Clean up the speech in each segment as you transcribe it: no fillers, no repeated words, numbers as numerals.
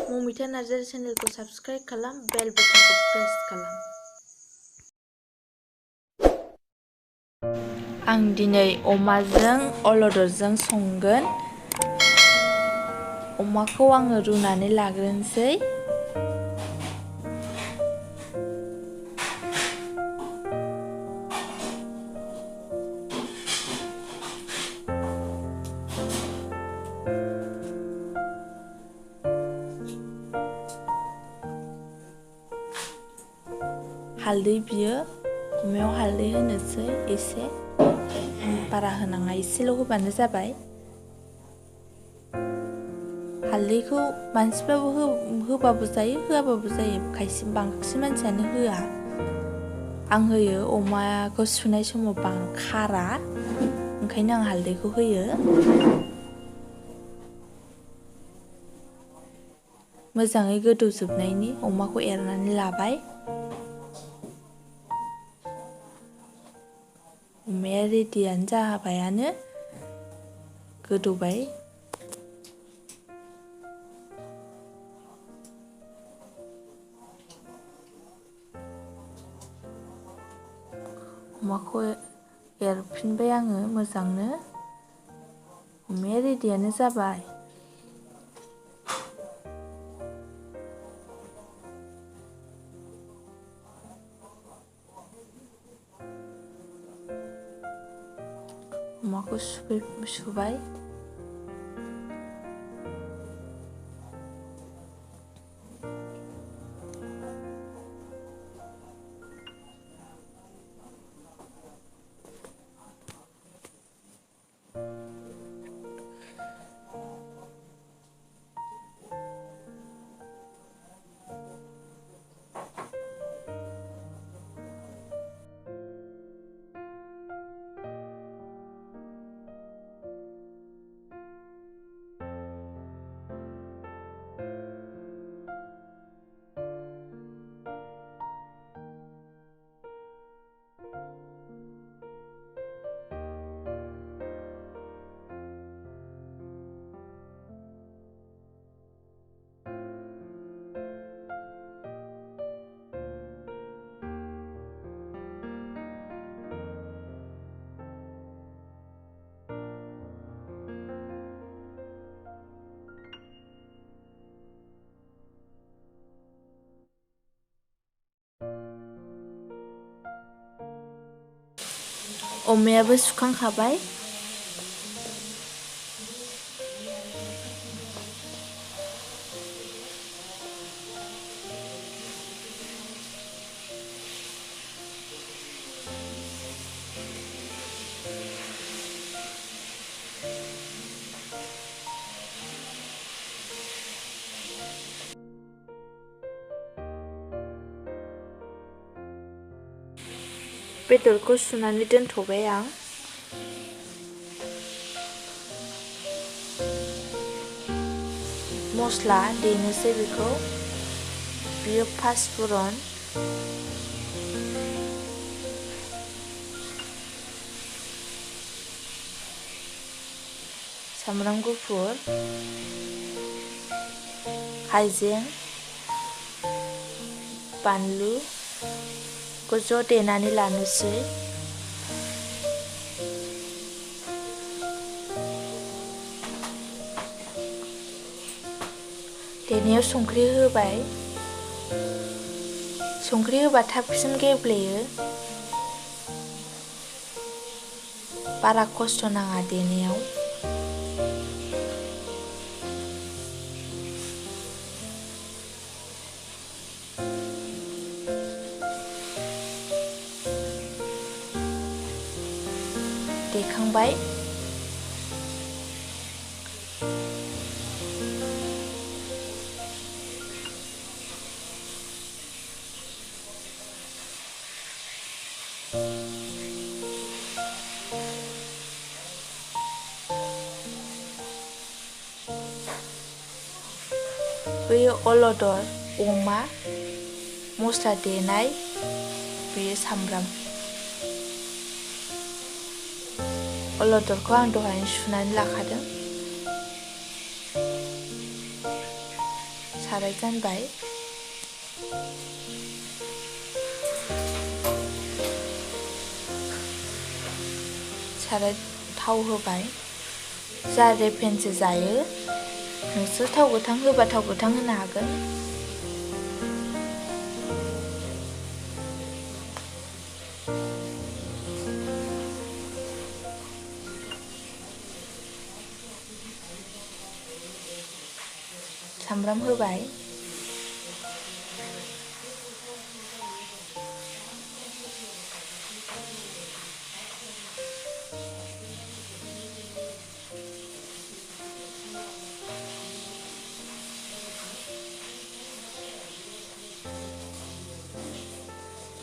Mamita Narzary चेनेलखौ subscribe खालाम, बेल बटनखौ press खालाम। आं दिनै अमाजों अलदरजों संगोन। अमाखौ आङो रुनानै लाग्रोनोसै। हालदै बियो, अमायाव हालदै होनोसै एसे, बारा होनाङा, एसेल' होबानो जाबाय। हालदैखौ मानसिफ्राबो होबाबो जायो, होआबाबो जायो, बांसिन मानसियानो होआ। आं होयो, अमाखौ सुनाय समाव खारा, ओंखायनो आं हालदैखौ होयो। मोजाङै गोदौजोबनायनि अमाखौ एरनानै लाबाय। अमाया रेडियानो जाबायानो, गोदौबाय। अमाखौ एरफिनबाय आङो मोजांनो। अमाया रेडियानो जाबाय। अमाखौ सुबाय। अमायाबो सुखांखाबाय। बेदरखौ सुनानै दोनथ'बाय आं। मस्ला देनोसै बेखौ। बियो पाँचफोरन, सामब्राम गुफुर, हाइजें, बानलु खौ ज' देनानै लानोसै। देनायाव संख्रि होबाय। संख्रि होबा थाबसिन गेब्लेयो। बारा खस्थ' नाङा देनायाव। देखांबाय। बेयो अलदर, अमा, मस्ला देनाय, बेयो सामब्राम। अलदरखौ आं दहायनो सुनानै लाखादों। साराय जानबाय, साराय थाव होबाय, जा रेफाइनजों जायो नोंसोर थाव गोथां होबा थाव गोथां होनो हागोन। सामब्राम होबाय,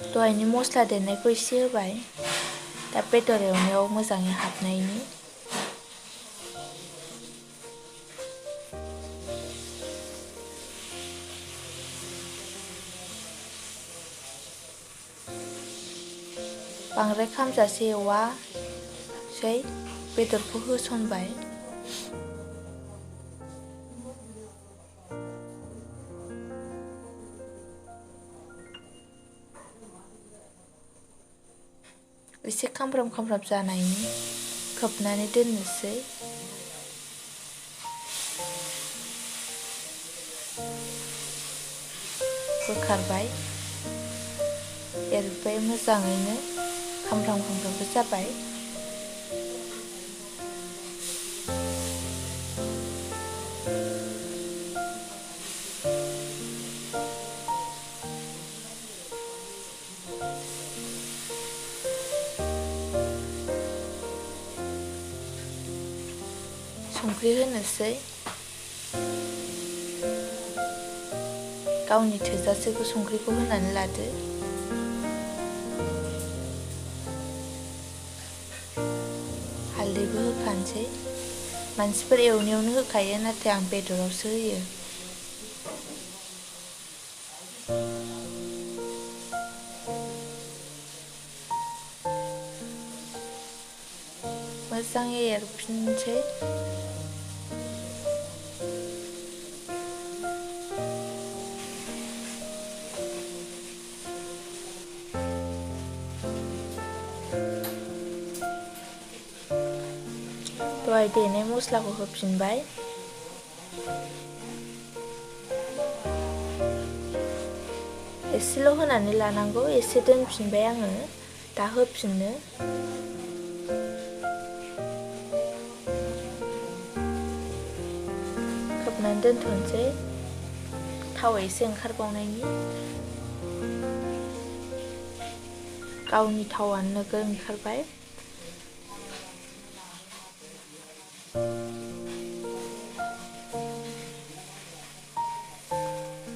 दहायनि मस्ला देनायखौ एसे होबाय, दा बेदर एवनायाव मोजाङै हाबनायनि। बांद्राय खामजासे एवासै, बेदरखौ होसनबाय। एसे खामफ्राम जानायनि खोबनानै दोननोसै। बोखारबाय, एरबाय मोजाङैनो, खामफ्रामबो जाबाय। संख्रि होनोसै, गावनि थोजासेखौ संख्रिखौ होनानै लादो। हालदैबो होखानोसै, मानसिफोर एवनायावनो होखायो, नाथाय आं बेदरावसो होयो। मोजाङै एरफिनसै। दहाय देनाय मस्लाखौ होफिनबाय। एसेल' होनानै लानांगौ, एसे दोनफिनबाय आङो, दा होफिननो। खोबनानै दोनथ'नोसै, थाव एसे ओंखारबावनायनि। गावनि थावानो नोगोर ओंखारबाय।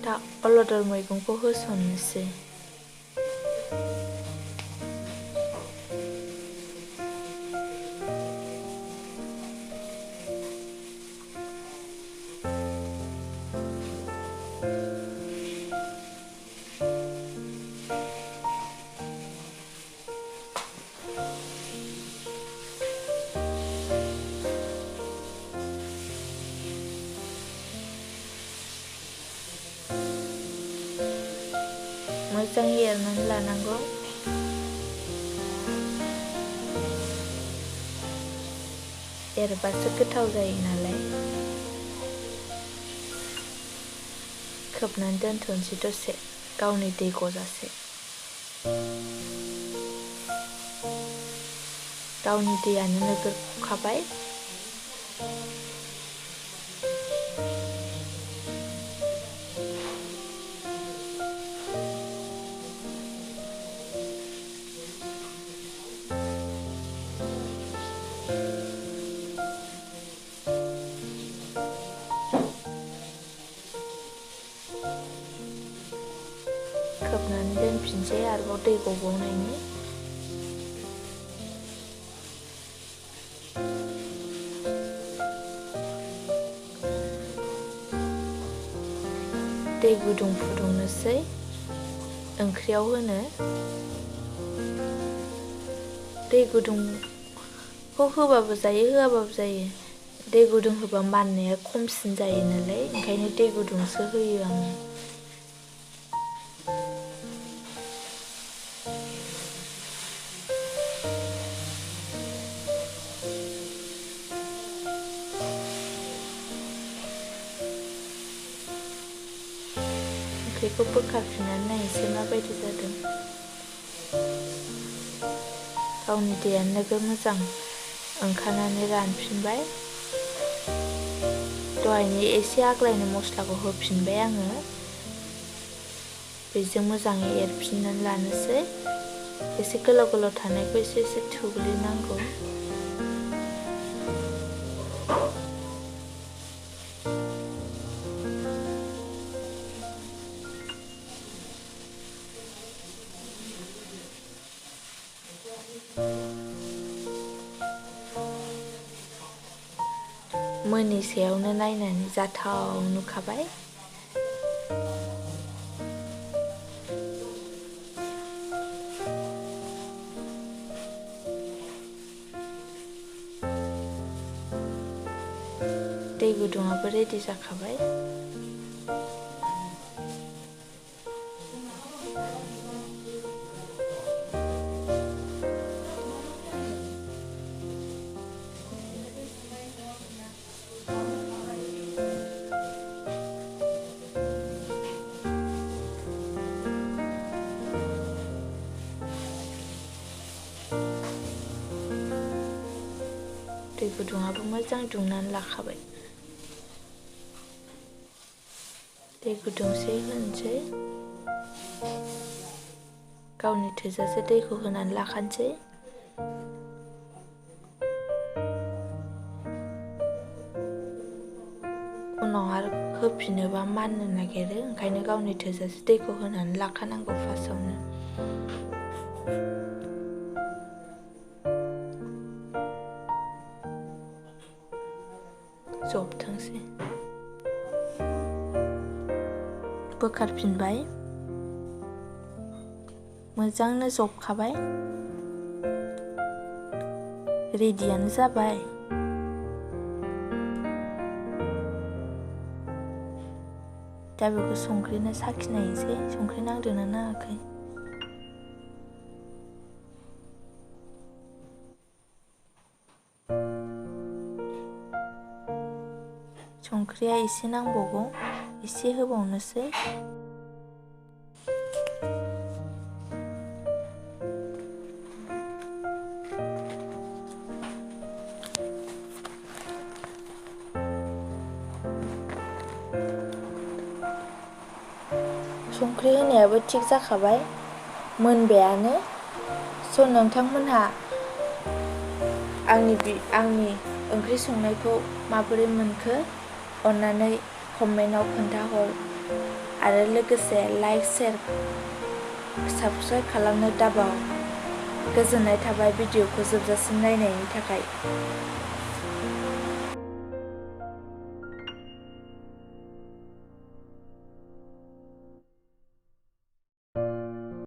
दा अलदर मैगंखौ होसननोसै। मोजाङै एरनानै लानांगौ। एरबासो गोथाव जायो नालाय। खोबनानै दोनथ'नोसै दसे, गावनि दै गजासे। गावनि दैयानो नोगोर गखाबाय। खोबनानै दोनफिनसै आरोबाव दै गबावनायनि। दै गुदुं फुदुंनोसै, ओंख्रियाव होनो। दै गुदुंखौ होबाबो जायो, होआबाबो जायो। दै गुदुं होबा माननाया खमसिन जायो नालाय, ओंखायनो दै गुदुंसो होयो आङो। ओंख्रिखौ बोखारफिननानै नायनोसै माबायदि जादों। गावनि दैया नोगोर मोजां ओंखारनानै रानफिनबाय। दहायनि एसे आग्लायनाय मस्लाखौ होफिनबाय आङो। बेजों मोजाङै एरफिननानै लानोसै। एसे गोलाव गोलाव थानायखौ एसे एसे थुग्लिनांगौ। मोनैसेयावनो नायनानै जाथाव नुखाबाय। दै गुदुङाबो रेडि जाखाबाय। दै गुदुङाबो मोजां दुंनानै लाखाबाय। दै गुदुंसे होनोसै। गावनि थोजासे दैखौ होनानै लाखानोसै। उनाव आरो होफिनोबा माननो नागिरो, ओंखायनो गावनि थोजासे दैखौ होनानै लाखानांगौ फार्स्टआवनो। जबथोंसै। बोखारफिनबाय। मोजांनो जबखाबाय। रेडियानो जाबाय। दा बेखौ संख्रिनो साखिनायनोसै, संख्रि नांदोंना नाङाखै। संख्रिया एसे नांबावगौ, एसे होबावनोसै। संख्रि होनायाबो थिग जाखाबाय, मोनबायानो। स' नोंथांमोनहा आंनि ओंख्रि संनायखौ माबोरै मोनखो अन्नानै कमेन्टआव खोन्थाहर, आरो लोगोसे लाइक, शेयार, साबस्क्राइब खालामनो दाबाव। गोजोननाय थाबाय भिडिअखौ जोबजासिम नायनायनि थाखाय।